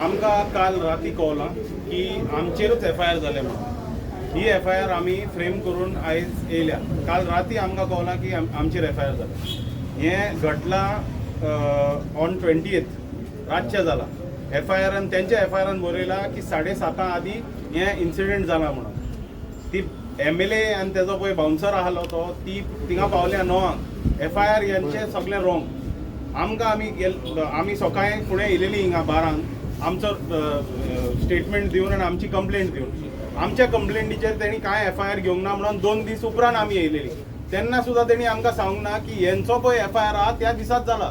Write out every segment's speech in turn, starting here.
आमकां काल राती कळलां की आमचेरूच एफआयआर जालें म्हणून. ही एफआयआर आमी फ्रेम करून आयज येयल्या. काल राती आमकां कळलां की आमचेर एफआयआर जालें. हें घडलां ऑन 20th रातचें जालां. एफआयआरान, तेंच्या एफआयआरान बरयलां की 7:30 आदीं हें इन्सिडंट जाला म्हणून. ती एमएलए आनी तेजो पळय बाउन्सर आहलो तो, ती थिंगा पावल्या 9 एफआयआर यांचे सगळें रोंग. आमकां आमी गेल, आमी सकाळी फुडें येयलेली हिंगा 12 आमचो स्टेटमेंट दिवन आनी आमची कंप्लेंट दिवन. आमच्या कंप्लेंटीचेर तेणी कांय एफआयआर घेवंक ना म्हणून 2 दीस उपरांत आमी येयलेली. तेन्ना सुद्दां तेणी आमकां सांगूंक ना की हेंचो पळय एफआयआर आहा, त्या दिसाच जाला.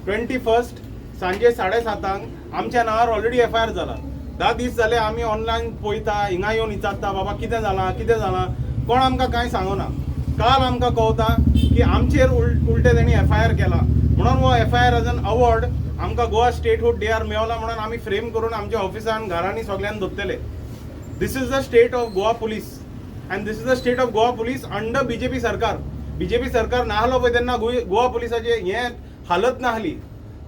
21st सांजे 7:30 आमच्या नांवार ऑलरेडी एफआयआर जाला. 10 दीस जाले आमी ऑनलायन पळयता, हिंगा येवन विचारता, बाबा कितें जालां, कितें जालां? कोण आमकां कांय सांगना. काल आमकां कळता की आमचेर उलटे तेणी एफआयआर केला म्हणून. हो एफआयआर एज एन अवॉर्ड आमकां गोवा स्टेटहूड डेयार मेवला म्हणून आमी फ्रेम करून आमच्या ऑफिसान, घरांनी सगळ्यांनी दवरतले. This is the state of Goa police and this is the state of Goa police under BJP सरकार. बीजेपी सरकार नाहलो पळय तेन्ना गोवा पुलिसाचे हें हालत नाहली.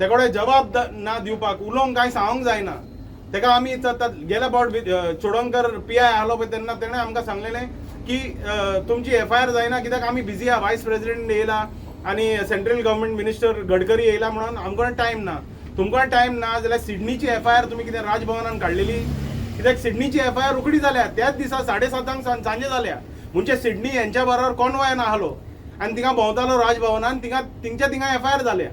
ते कडेन जबाब ना दिवपाक, उलोवंक कांय सांगूंक जायना तेका. आमी विचारतात. गेल्या फावट चोडणकर पीआय आहलो पळय, तेन्ना तेणें आमकां सांगलेलें की तुमची एफआयआर जायना कित्याक आमी बिजी आहा, वायस प्रेसिडेंट येयला आनी सेंट्रल गव्हर्मेंट मिनिस्टर गडकरी येयला म्हणून आमकां टायम ना. तुमकां टायम ना जाल्यार सिडनीची एफआयआर तुमी कितें राजभवनान काडलेली? कित्याक सिडनीची एफआयआर रोखडी जाल्या, त्याच दिसा 7:30 सांजे जाल्या. म्हणजे सिडनी हेंच्या बरोबर कॉनवाय नाहलो आनी थिंगा भोंवतालो राजभवनान, थिंगा थिंगच्या थिंगा एफआयआर जाल्या.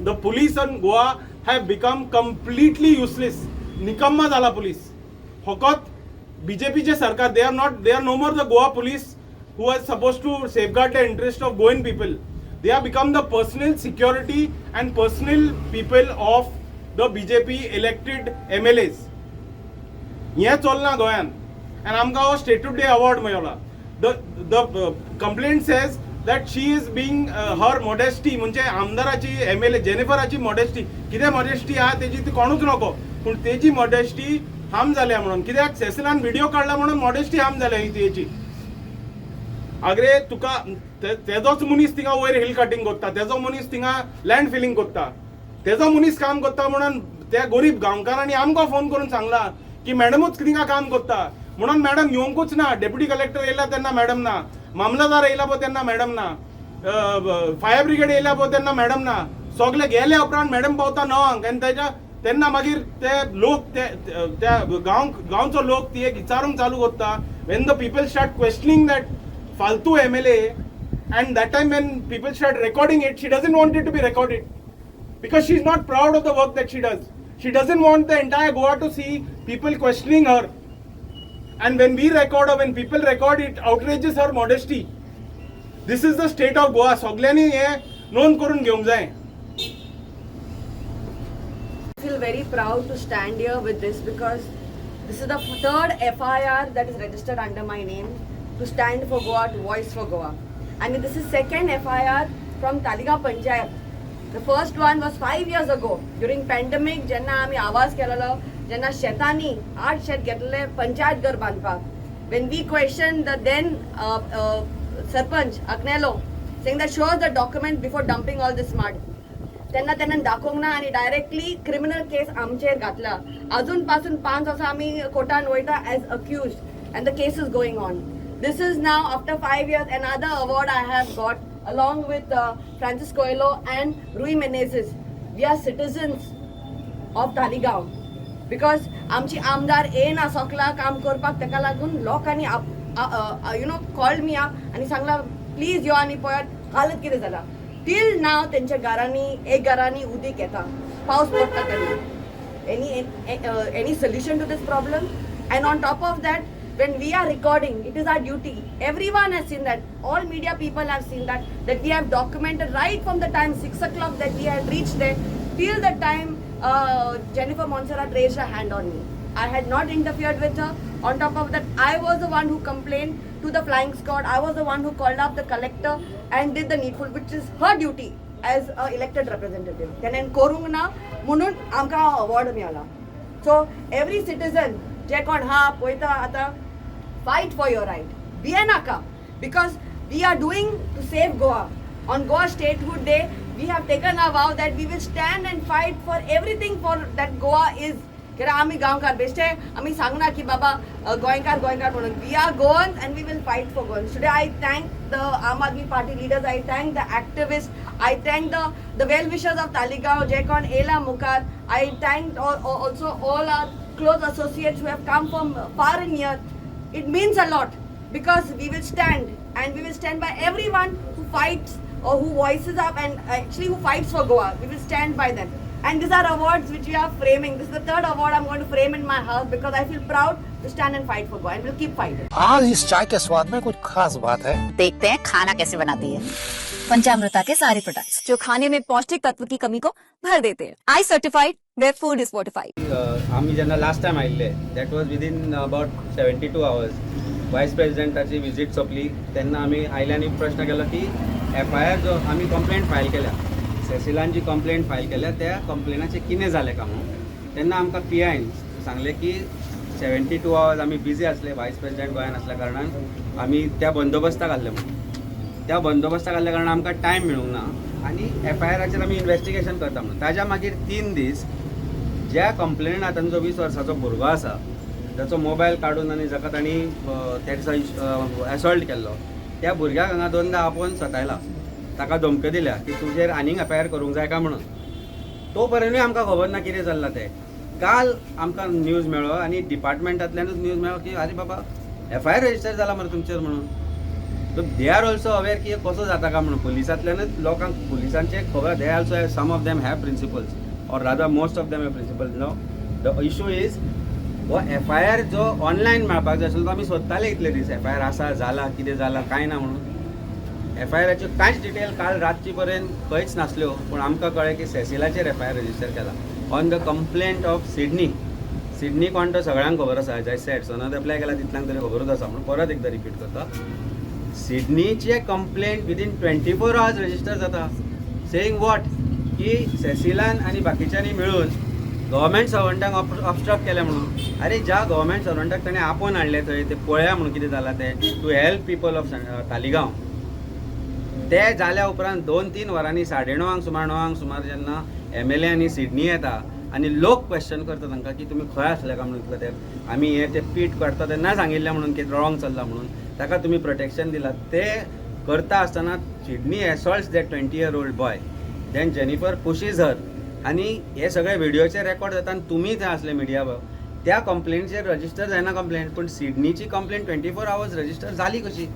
The police in Goa have become completely useless. निकम्मा जाला पुलीस. फकत बीजेपीचे सरकार, they are not, they are no more the Goa police who are supposed to safeguard the interest of Goan people. They have become the personal security and personal people of the BJP elected MLAs. हें चल्लां गोंयान आनी आमकां हो statehood day award मेळला. The complaint says that she is being her modesty, म्हणजे आमदाराची, MLA जेनिफराची modesty. कितें modesty आहा तेजी ती कोणूच नको, पूण तेजी मॉडेस्टी हार्म जाल्या म्हणून. कित्याक सेसिलान व्हिडिओ काडला म्हणून मॉडेस्टी हार्म जाल्या ही तेजी. आगरे तुका तेजोच मनीस थिंगा वयर हिल कटिंग करता, तेजो मनीस थिंगा लँड फिलिंग करता, तेजो मनीस काम करता म्हणून त्या गरीब गांवकारांनी आमकां फोन करून सांगला की मॅडमूच थिंगा काम करता म्हणून. मॅडम येवंकूच ना. डेप्युटी कलेक्टर येयला तेन्ना मॅडम ना, मामलदार येयला पळय तेन्ना मॅडम ना, फायर ब्रिगेड येयला पळय तेन्ना मॅडम ना. सगळे गेल्या उपरांत मॅडम पावता 9 आंक आनी तेच्या तेन्ना मागीर ते लोक, ते त्या गांवचो लोक ती एक विचारूंक चालू करता. When the people start questioning that फालतू MLA and that time when people start recording it, she doesn't want it to be recorded because she is not proud of the work that she does. She doesn't want the entire Goa to see people questioning her. And when we record or when people record it, outrages her modesty. This is the state of Goa. सगळ्यांनी हे नोंद करून घेवंक जाय. I feel very proud to stand here with this because this is the third FIR that is registered under my name to stand for Goa, to voice for Goa. And this is second FIR from Taleigao Panchayat. The first one was 5 years ago during pandemic, जेन्ना आमी आवाज केलेलो, जेन्ना शेतांनी आठ शेत घेतलेले पंचायत घर बांदपाक. When we questioned the then sarpanch Agnelo, saying that show us the document before dumping all this mud, तेन्ना तेन्ना दाखोवंक ना आनी डायरेक्टली क्रिमिनल केस आमचेर घातला. अजून पासून 5 वर्सां आमी कोर्टान वयता as accused and the case is going on. This is now after 5 years another award I have got along with Francis Coelho and Rui Menezes. We are citizens of Taleigao because आमची आमदार येना सोकला काम करपाक, ताका लागून लोकांनी called me up आनी सांगला, प्लीज यो आनी पळयात हालत कितें जाला. टील नाव तेंच्या घरांनी, एक घरांनी उदीक येता पावस पडटा तेन्ना. Any solution to this problem? And on top of that, when we are recording, it is our duty. Everyone has seen that, all media people have seen that, that we have documented right from the time 6 o'clock that we had reached there till the time Jennifer Montserrat raised her hand on me. I had not interfered with her. On top of that, I was the one who complained to the flying squad. I was the one who called up the collector and did the needful, which is her duty as a elected representative. तेणें करूंक ना म्हणून आमकां award मेळ्ळा. So every citizen जे कोण हा पळयता आतां, fight for your right. भिये नाका because we are doing to save Goa. On Goa Statehood Day, We have taken a vow that we will stand and fight for everything for that Goa is. कित्याक आमी गांवकार, बेश्टे आमी सांगना की बाबा गोंयकार गोंयकार म्हणून. We are Goans and we will fight for Goans. Today I thank the Aam Aadmi Party leaders, I thank the activist, I thank the well wishers of Taleigao जे कोण येयला मुखार. I thank also all our close associates who have come from far and near. It means a lot because we will stand and we will stand by everyone who fights or who voices up and actually who fights for Goa. We will stand by them. And these are awards which we are framing. This is the third award I'm going to frame in my house because I feel proud to stand and fight for Goa, and we'll keep fighting. आज इस चाय K स्वाद में कुछ खास बात है। देखते हैं खाना कैसे बनाती है। पंचामृता के सारे प्रोडक्ट्स जो खाने में पौष्टिक तत्व की कमी को भर देते हैं। I certified, where food is fortified. आमी जेन्ना लास्ट टायम आयिल्ले, that was within about 72 hours vice प्रेसिडेंटाची visit सोंपली. तेन्ना आमी आयले आनी प्रश्न केलो की एफ I R जो आमी कंप्लेंट फायल केल्या, सेसिलान जी कंप्लेंट फायल केल्या, त्या कंप्लेनाचें कितें जालें काय म्हणून. तेन्ना आमकां पी आयन सांगलें की 72 आवर्स आमी बिजी आसले, वायस प्रेसिडेंट गोंयान आसल्या कारणान आमी त्या बंदोबस्ताक आसले म्हणून. त्या बंदोबस्ताक आसल्या कारणान आमकां टायम मेळूंक ना आनी एफ I आराचेर आमी इन्वेस्टिगेशन करता म्हणून. ताज्या मागीर 3 दीस ज्या कंप्लेनंट तांचो 20 वर्साचो भुरगो आसा, जाचो मोबायल काडून आनी जाका तांणी त्या दिसा एसॉल्ट केल्लो, त्या भुरग्याक हांगा दोनदा आपोवन सतायला, ताका धमक्यो दिल्या की तुजेर आनीक एफ I R करूंक जाय काय म्हणून. तो पर्यंतूय आमकां खबर ना कितें चल्लां तें. काल आमकां न्यूज मेळ्ळो आनी डिपार्टमेंटांतल्यानूच न्यूज मेळ्ळो की आरे बाबा, एफ I R register जाला मरे तुमचेर म्हणून. So they are also aware की हे कसो जाता काय म्हणून. पुलिसांतल्यानूच लोकांक पुलिसांचे खबर. They also have, some of them have principles, or rather most of them have principles. No, the issue is हो एफ I R जो ऑनलायन मेळपाक जाय आशिल्लो, तो आमी सोदताले इतले दीस, एफ I R आसा जाला, कितें जाला कांय ना म्हणून. एफ I आराच्यो कांयच डिटेल काल रातची पर्यंत खंयच नासल्यो, पूण आमकां कळ्ळें की सेसिलाचेर एफ I R register केला on the complaint of Sydney. Sydney कोण तो सगळ्यांक खबर आसा. एज I said, सनद अप्लाय केला तितल्यांक तरी खबरूच आसा म्हणून परत एकदां रिपीट करता. सिडनीचे complaint within 24 hours register जाता, सेईंग what की सेसिलान आनी बाकीच्यांनी मेळून गव्हर्मेंट सर्वंटांक ऑबस्ट्रक्ट केलें म्हणून. अरे, ज्या गव्हर्मेंट सर्वंटाक ताणें आपोवन हाडलें थंय ते पळया म्हणून कितें जालां तें, to help people of Taleigao, ते जाल्या उपरांत 2-3 वरांनी 9:30 सुमार, 9 सुमार जेन्ना एम एल ए आनी सिडनी येता आनी लोक क्वेश्चन करता तांकां की तुमी खंय आसले काय म्हणून इतलो तेंप, आमी हे ते पीट काडटा तेन्ना सांगिल्लें म्हणून की रॉंग चल्लां म्हणून, ताका तुमी प्रोटेक्शन दिलां. ते करता आसतना Sydney assaults that 20 year old boy, then Jennifer pushes her आनी हे सगळे व्हिडियोचे रेकॉर्ड जाता आनी तुमी थंय आसले मिडिया. त्या कंप्लेंटचेर रजिस्टर जायना कंप्लेंट, पूण सिडनीची कंप्लेंट 24 आवर्स रजिस्टर जाली कशी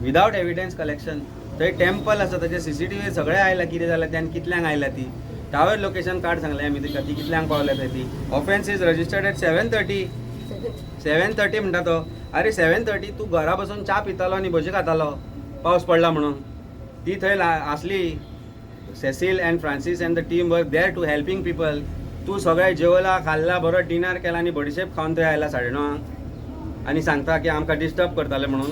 विदावट एविडन्स कलेक्शन? थंय टेम्पल आसा, ताचे सीसीटीव्ही सगळे आयला, कितें जालें तें आनी कितल्यांक आयल्या ती. टावर लोकेशन कार्ड सांगलें आमी तिका, ती कितल्यांक पावल्या थंय ती. Offence is registered at 7:30. 7:30 म्हणटा तो. अरे, 7:30 तूं घरा बसून च्या पितालो आनी भजी खातालो पावस पडला म्हणून. ती थंय आसली. Cecil and Francis and the team were there to helping people. तूं सगळें जेवला, खाल्ला, बरो डिनर केला आनी बडिशेप खावन थंय आयला 9:30 आनी सांगता की आमकां डिस्टर्ब करताले म्हणून.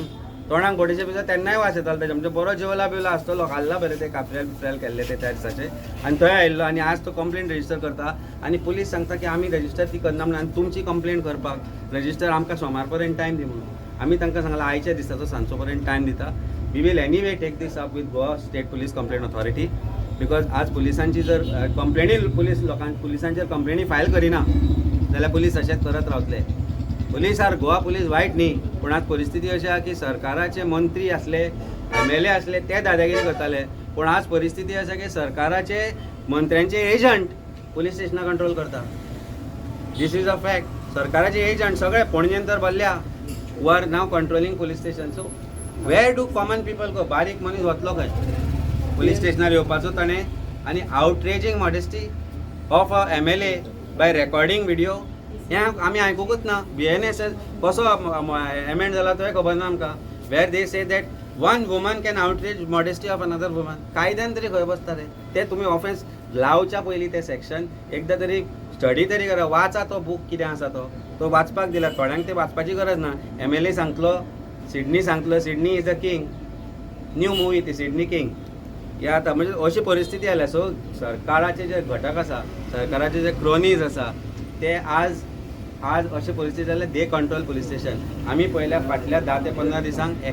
तोंडाक बडिशेप दिता तेन्नाय वास येतालो तेजे. म्हणजे बरो जेवला बिवला आसतलो, खाल्ला बरें ते काफ्रियल बिफ्रियल केल्ले ते त्या दिसाचे आनी थंय आयिल्लो आनी आज तो कंप्लेन रजिस्टर करता आनी पुलीस सांगता की आमी रजिस्टर ती करना म्हणून आनी तुमची कंप्लेन करपाक रजिस्टर आमकां सोमार पर्यंत टायम दी म्हणून. आमी तांकां सांगलां, आयच्या दिसाचो सांजचो पर्यंत टायम दिता. We will anyway take this up with Goa State Police Complaint Authority because आज पुलिसांची जर कंप्लेनी पुलीस लोकां पुलिसांचेर कंप्लेनी फायल करिना जाल्यार पुलीस अशेंच करत रावतले. पुलीस आर गोवा पुलीस वायट न्ही, पूण आज परिस्थिती अशी आहा की सरकाराचे मंत्री आसले, एम एल ए आसले, ते दादागिरी करताले, पूण आज परिस्थिती आसा की सरकाराचे मंत्र्यांचे एजंट पुलीस स्टेशनां कंट्रोल करता. This is a fact. सरकाराचे एजंट सगळे पणजेन तर भरल्या, who are now controlling police station. So where do common people go? बारीक मनीस वतलो खंय पुलीस स्टेशनार येवपाचो ताणें? आनी outraging modesty of a MLA by recording video, हें आमी आयकुकूच ना. बी एन एस एस कसो एमेंड जाला तोय खबर ना आमकां, where they say that one woman can outrage modesty of another woman. कायद्यान तरी खंय बसता रे ते? तुमी ऑफेन्स लावच्या पयलीं ते सेक्शन एकदां तरी स्टडी तरी करा. वाचा तो बूक कितें आसा तो. तो वाचपाक दिला थोड्यांक, ते वाचपाची गरज ना. एम एल ए सांगतलो, सिडनी सांगतलो. Sydney is a king. New movie ती सिडनी किंग. हे आतां म्हणजे अशी परिस्थिती आल्या. सो सरकाराचे जे घटक आसा, सरकाराचे जे क्रोनीज आसा, ते आज अशी परिस्थिती जाल्या, they control police station. आमी पळयल्या, फाटल्या 10 ते 15 दिसांक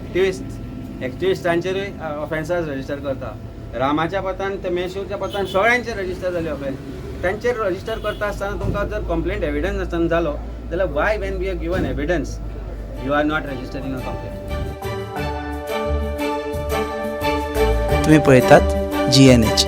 एक्टिविस्टांचेरूय ऑफेन्सास रजिस्टर करता. रामाच्या पतान ते मेशूच्या पतान सगळ्यांचेर रजिस्टर जाले ऑफेन्स. तांचेर रजिस्टर करता आसतना तुमकां जर कंप्लेंट एविडन्स नासतना जालो जाल्यार why when we have given evidence you are not registering a complaint? तुम्ही पळयतात जीएनएच.